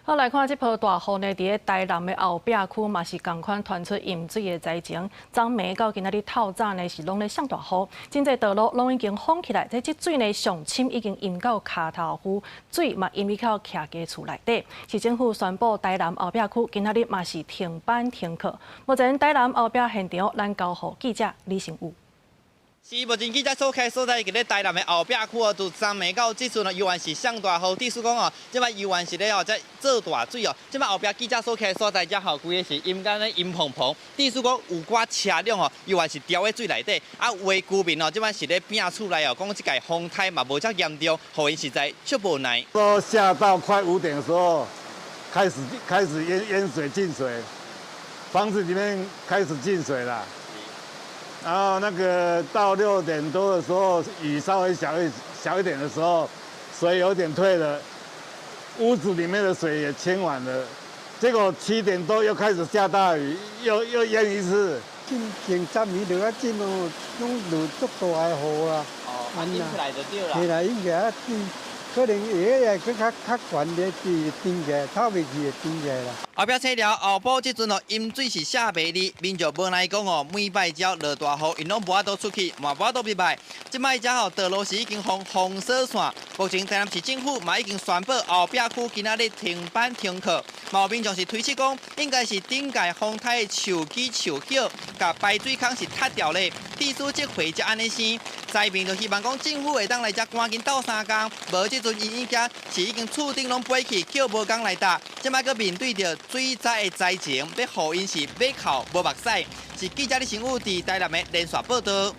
好，來看這波大雨呢，佇咧台南的後壁區嘛是仝款傳出淹水的災情。昨暝到今仔日透早呢是攏咧落大雨，真濟道路攏已經封起來。這積水呢上深已經淹到跤頭膚，水嘛淹入到徛家厝內底。市政府宣布台南後壁區今仔日嘛是停班停課。目前台南後壁現場，咱交予記者李成武。是目前記者所徛所在，佇咧台南的後壁區哦，自昨暝到這陣哦，猶原是上大雨。意思講哦，這擺猶原是咧哦，在做大水哦。這擺後壁記者所徛所在，遮吼規个是淹甲咧淹蓬蓬。意思講有寡車輛哦，猶原是牢佇水內底。啊，有的居民哦，這擺是咧摒厝內哦，講這屆風颱嘛無遮嚴重，予𪜶實在足無奈。都下到快5點的時候，開始淹水進水，房子裡面開始進水了。然後那個到6點多的時候，雨稍微小一點的時候，水有點退了，屋子裡面的水也清完了。結果7點多又開始下大雨，又淹一次。進前10年落啊浸哦，攏落足大的雨啦。哦，淹起來就對啦。係啦，淹起來啊，可能會閣較懸咧，佇頂起來，透袂去會頂起來啦。後壁車寮後埔這陣哦，淹水是寫袂字，民眾無奈講哦，每擺只要落大雨，𪜶攏無法度出去，嘛無法度入來。這擺遮吼道路是已經封封鎖線，目前台南市政府嘛已經宣布後壁區今仔日停班停課。嘛有民眾是推測講，應該是頂屆風颱的樹枝樹葉，共排水孔是塌掉咧，地主這回才按呢生。災民就希望講政府會當來遮趕緊鬥相共，無這陣𪜶已經是已經厝頂攏飛去，叫無工來搭，這擺閣面對著水災的災情，欲予𪜶是欲哭無目屎。是記者李成武佇台南的連線報導。